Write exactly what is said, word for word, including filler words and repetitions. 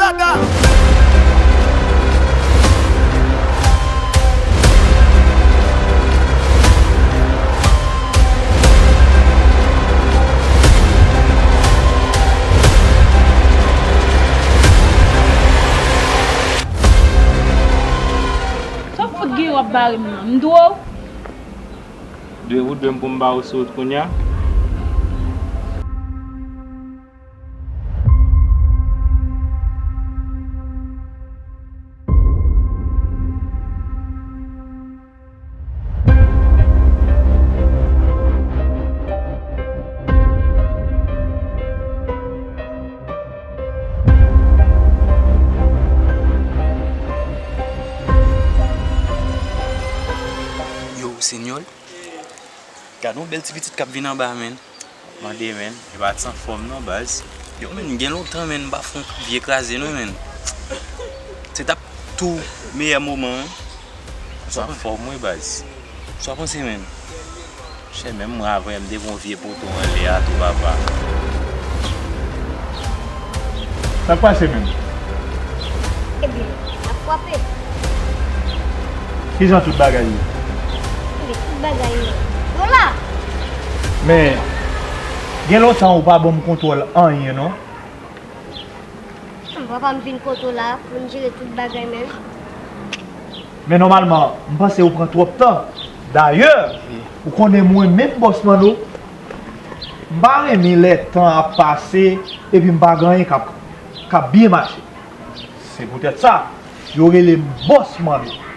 Ada! Sa w fout gen w ap bare m nan? M dwe w? Dwe ou dwe m pou m ba ou sou wout kounye a? Yo, Senyòl. Gad yon bèl ti pitit k ap vin anba, menn. Mande, menn. E pa t anfòm non, baz. Yo, menn, gen lontan, menn, m pa fè yon vye kraze non, menn. Se t ap tou meyè moman an. Sa anfòm wi, baz. Sa w panse, menn? Chè, menm mwen avè m te gon vye poto anlè a tou, papa. Sa k pase, menn? Ebyen, n ap frape. Kijan tout bagay ye? Ebyen, tout bagay yo la. Men, gen lontan ou pa ban m kontwòl anyen, non? Papa m vin kote w la pou n jere tout bagay, menn. Men nòmalman, m panse ou pran twòp tan. Dayè, ou konnen mwen menm bòs Manno, m pa renmen lè tan ap pase epi m pa gen anyen k ap, k ap byen mache. Se poutèt sa, yo rele m bòs Manno.